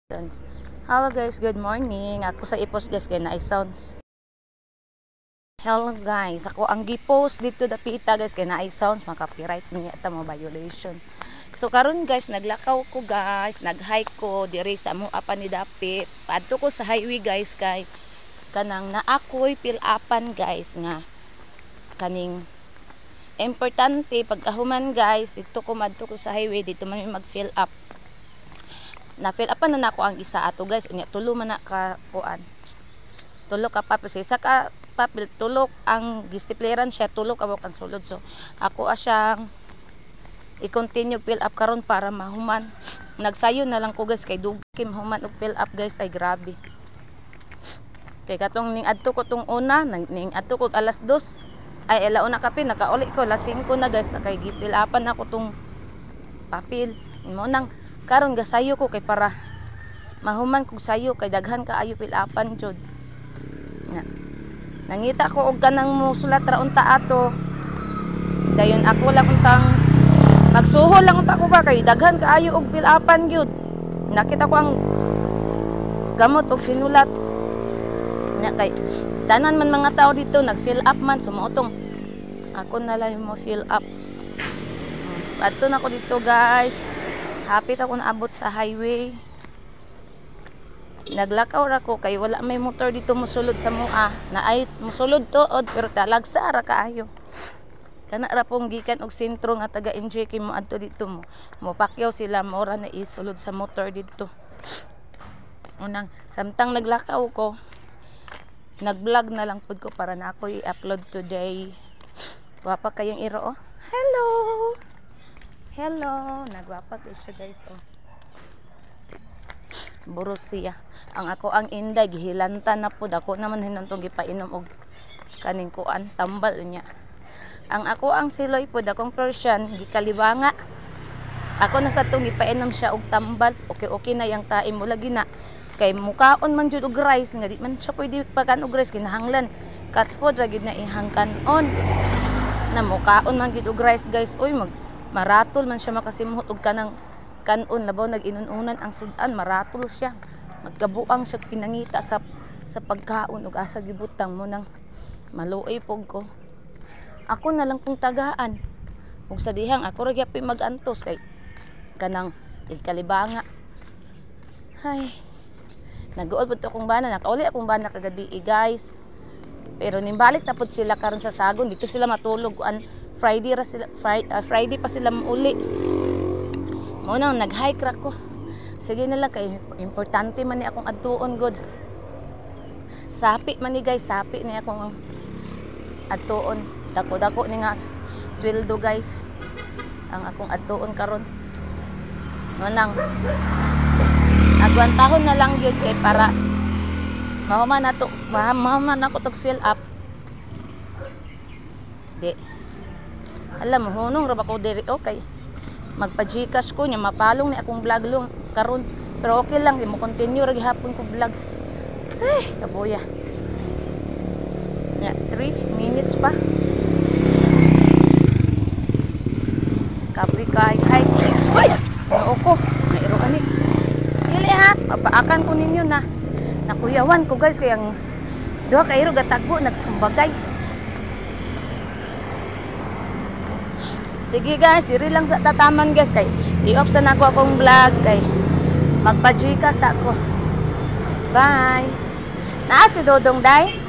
Sounds. Hello guys, good morning. Ako sa ipos guys kay naay sounds. Hello guys, ako ang gi-post dito dapita guys kay naay sounds, maka-copyright niya ta mo violation. So karon guys, naglakaw ko guys, nag-hike ko diri sa mua pa ni dapit. Padto ko sa highway guys kay kanang naakoy pill-upan guys nga kaning importante pagkahuman guys dito ko madto ko sa highway dito man mag-fill up. Na fill upan na nako ang isa ato guys, unya tulo man na ka kuan. Tulo ka papel sa isa ka papel, tulo ang gistipleran siya, tulo ka ang sulod. So ako siyang i-continue fill up karon para mahuman. Nagsayo na lang ko guys kay dugay mahuman og fill up guys, ay grabe. Kay katong ning adto ko tong una, ning adto ko alas 2 ay alauna kape, nakauli ko alas 5 na guys, kay gi-fill upan nako tong papel. Mo nang karon gasayo ko kay para mahuman kog sayo kay daghan kaayo fill upan jud. Nga. Nangita ko og kanang musulat ra unta ato. Dayon ako lang untang magsuhol lang unta ko ba kay daghan kaayo og fill upan gyud. Nakita ko ang gamot og sinulat. Nya kay tanan man mga tao dito nag-fill up man, so mao tong ako na lang mo fill up. Adto na ko dito guys. Hapit ako naabot sa highway. Naglakaw ra ko kay wala may motor dito mosulod sa mua. Naay mosulod tuod pero talagsa ra kaayo. Kana ra pong gikan og sentro nga taga NJK mo adto dito mo. Mopakyaw sila mo ra na isulod sa motor dito. Unang samtang naglakaw ko, nag-vlog na lang pud ko para na ako i-upload today. Gwapa kayong iro oh. Hello. Hello, nagwapa kay siya guys oh. Buros siya. Ang ako ang inday gihilantan na pud ako naman hinantong gipainom og kaning kuan tambal niya. Ang ako ang siloy pud akong Persian gikalibanga. Ako na sa tong gipainom siya og tambal. Okay okay na yang tae mo lagi na. Kay mukaon man jud og rice nga di man siya pwede pakan og rice, kinahanglan cat food ra gyud na ihang kanon. Na mukaon man gyud og rice guys, uy mag maratol man siya makasimuhot og kanang kanon, labaw nag-inununan ang sudan, maratol siya. Magkabuang siya pinangita sa pagkaon ug asa gibutang mo nang maluoy pog ko. Ako na lang pong tagaan. Ug sa dihang ako ra gyapon magantos kay kanang ikalibanga. Hay. Nag-uol pud to akong bana, nakauli akong bana kagabi guys. Pero nimbalik na pud sila karon sa Sagon, dito sila matulog an Friday ra sila, Friday pa sila muuli. Mo na nag-hike ra ko. Sige na lang kay importante man ni akong adtuon god. Sapi man ni guys, sapi ni akong adtuon. Dako-dako ni nga sweldo guys. Ang akong adtuon karon. Mo nang agwantahon na lang gyud kay para mahuman nato, mahuman ako tog fill up. Di. Alam mo, hunong ra ba ko diri, okay. Magpa-Gcash ko nya mapalong ni akong vlog long karon. Pero okay lang, di mo continue ra gihapon ko vlog. Ay, kabuya. Nya 3 minutes pa. Kapoy kay hay. Ay, noo ko, nairo ani. Dili ha, mapaakan ko ninyo na. Nakuyawan ko guys kay ang duha ka iro gatagbo nagsumbagay. Sige guys, diri lang sa tataman guys kay i-off sa nako akong vlog kay magpa-Gcash ako. Bye. Naa si Dodong day.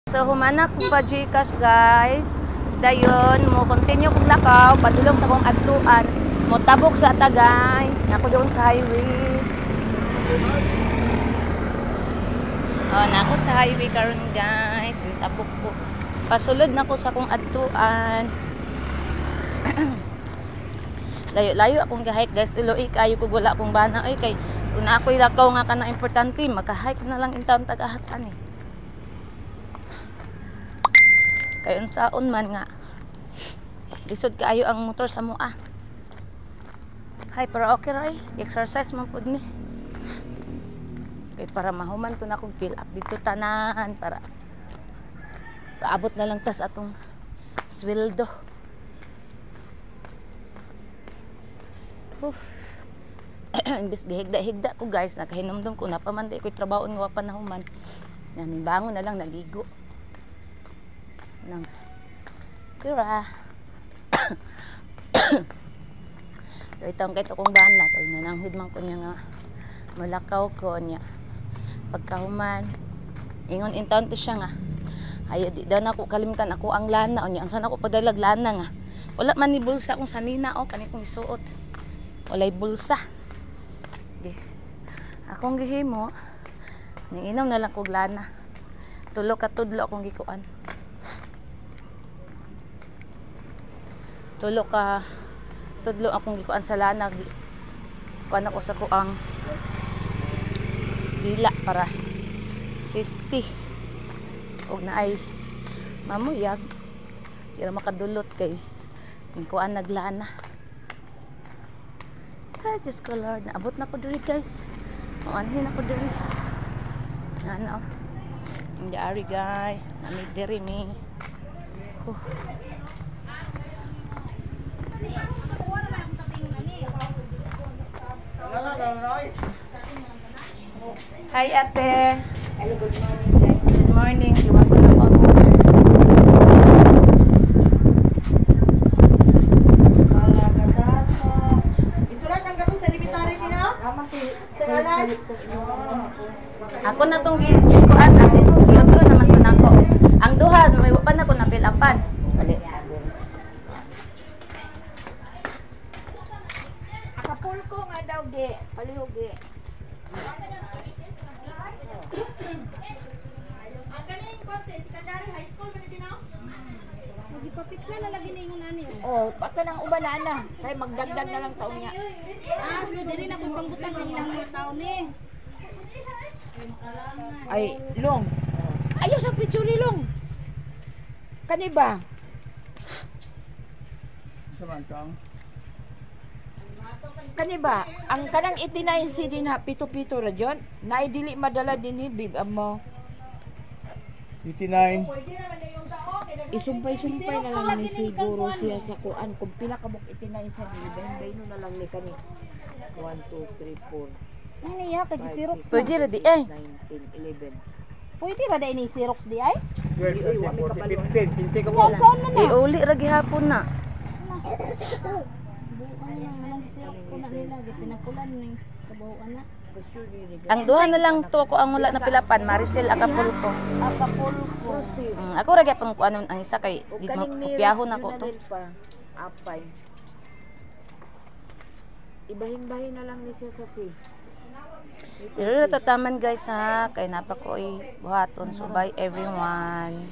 So humana ko pa Gcash guys. Dayon mo continue kog lakaw padulong sa akong adtuan. Motabok sa ata guys. Nako doon sa highway. Oh, nako sa highway karon guys. Tabok ko. Pasulod na ko sa akong adtuan. Layo-layo akong gahike guys. Iloy kayo kog wala akong bana oy kay kung na ako'y lakaw nga kana importante makahike na lang intawon tagahatan eh. Kay unsaon man nga lisod kaayo ang motor sa mua. Hay pero okay ra eh. Exercise man pud ni. Kay para mahuman ko na akong fill up dito tanan para paabot na lang tas atong sweldo. Imbes gihigda-higda ko, guys, nakahinumdum ko na pa man di ko'y trabaho nga wa pa nahuman. Yan, bangon na lang, naligo. Nang kira. So itong kay kong bana kay nananghid man ko niya nga mulakaw ko niya. Pagkahuman, ingon in town to siya nga. Ay, di daw nako kalimtan ako ang lana unya. Unsa nako padalag lana nga? Wala man ni bulsa kung sanina o kani kong isuot. Walay bulsa. Di. Akong gihimo, niinom na lang kog lana. Tulo ka tudlo akong gikuan. Tulo ka tudlo akong gikuan sa lana. Kuan ako sa kuang dila para safety. Og naay mamuyag dira makadulot kay kuan naglana. Ay, Diyos ko Lord, naabot na ko diri, guys. Maanhin ako diri. Ano? Hindi ari, guys. Nami diri mi. Huh. Hi, ate. Hello, good morning, guys. Good morning. Iwasan na po ako. Isulat ang gatong sa elementary din, no? Sa ngalan? Ako na tong gikuan, giotro naman ko nako. Ang duha, may pa na ko napilapan. Bali. Acapulco nga daw, ge. Palihog, ge. Ang kaning konti, secondary high school man din, no? Magipapit na lagi na yung nani. Oh, pagka nang uban na ana. Kay magdagdag na lang taon niya. Ah, so dili na kung pangbutan ang ilang mga taon ni. Ay, long. Ayaw sa picture ni long. Kani ba? Kani ba? Ang kanang 89 CD na pito-pito ra diyon. Naay dili madala dinhi bib mo. 89. Pwede naman na yung tao. Isumpay-sumpay na lang ni siguro siya sa kuan. Kung pila ka buk 89 sa dili, bahin na lang ni kani. 1, 2, 3, 4, Ano iya kay 5, 6, Pwede ra di ay. 9, 10, 11. Pwede ra dai ni Xerox di ay? 12, 13, 14, 15, 15 ka mo. Saan man na? Iuli ra gihapon na. Buang lang manong Xerox ko na nila gipinakulan ning kabuuan na. Ang duha na lang to ako ang wala napilapan, Maricel Acapulco. Acapulco. Ako ra gyapon kuan ang isa kay O di kaning kopyahon nako to. Pa. Apay. Ibahin-bahin na lang ni siya sa C. Dili ra tataman, guys, ha, kay napa ko buhaton. So bye, everyone.